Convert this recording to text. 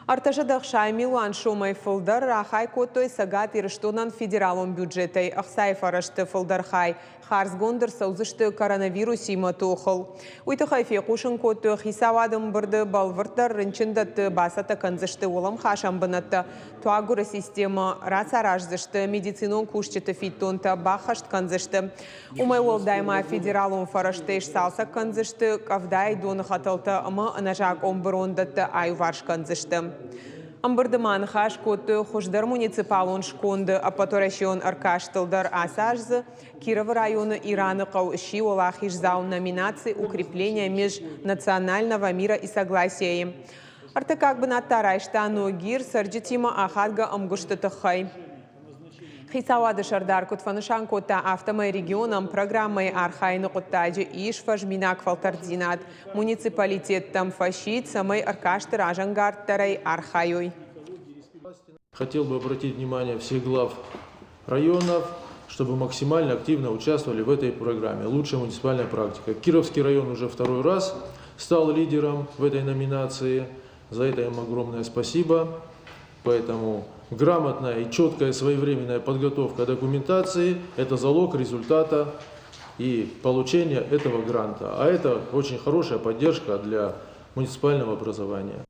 360 милуан сомӕй фылдӕр рахай кодтой Цӕгат Ирыстонӕн федералон бюджетӕй. Ӕхцайы фӕрӕзты фылдӕр хай хардзгонд ӕрцӕудзысты коронавирусимӕ тохыл. Уый тыххӕй фехъусын кодтой хицауады ӕмбырды. Бӕлвырддӕр, рынчындӕтты бацӕттӕ кӕндзысты уӕлӕмхасӕн бынӕттӕ, туаггуыры системӕ рацараздзысты, медицинон кусджыты фиддонтӕ баххӕст кӕндзысты. Уымӕй уӕлдай ма федералон фӕрӕзтӕй сцалцӕг кӕндзысты къӕвдайы доны хӕтӕлтӕ ӕмӕ ӕнӕзакъон бырондӕттӕ аиуварс кӕндзысты. Ӕмбырды ма ныхас кодтой хуыздӕр муниципалон сконды ӕппӕтуӕрӕсеон ӕркастыл дӕр. Ацы аз дзы Кировы районы Ираны хъӕу сси уӕлахиздзау номинаци «Укрепление межнационального мира и согласия-йы. Ӕртыккаг бынат та райста Ногир цӕрджытимӕ ахадгӕ ӕмгуысты тыххӕй. Хицауады сӕрдар куыд фӕнысан кодта, афтӕмӕй регионӕн программӕйы архайыны хъуыддаджы ис фӕзминаг фӕлтӕрддзинад. Муниципалитеттӕм фӕсидт, цӕмӕй ӕркасты разӕнгарддӕрӕй архайой. Хотел бы обратить внимание всех глав районов, чтобы максимально активно участвовали в этой программе «Лучшая муниципальная практика». Кировский район уже второй раз стал лидером в этой номинации. За это им огромное спасибо. Поэтому грамотная и четкая своевременная подготовка документации – это залог результата и получения этого гранта. А это очень хорошая поддержка для муниципального образования.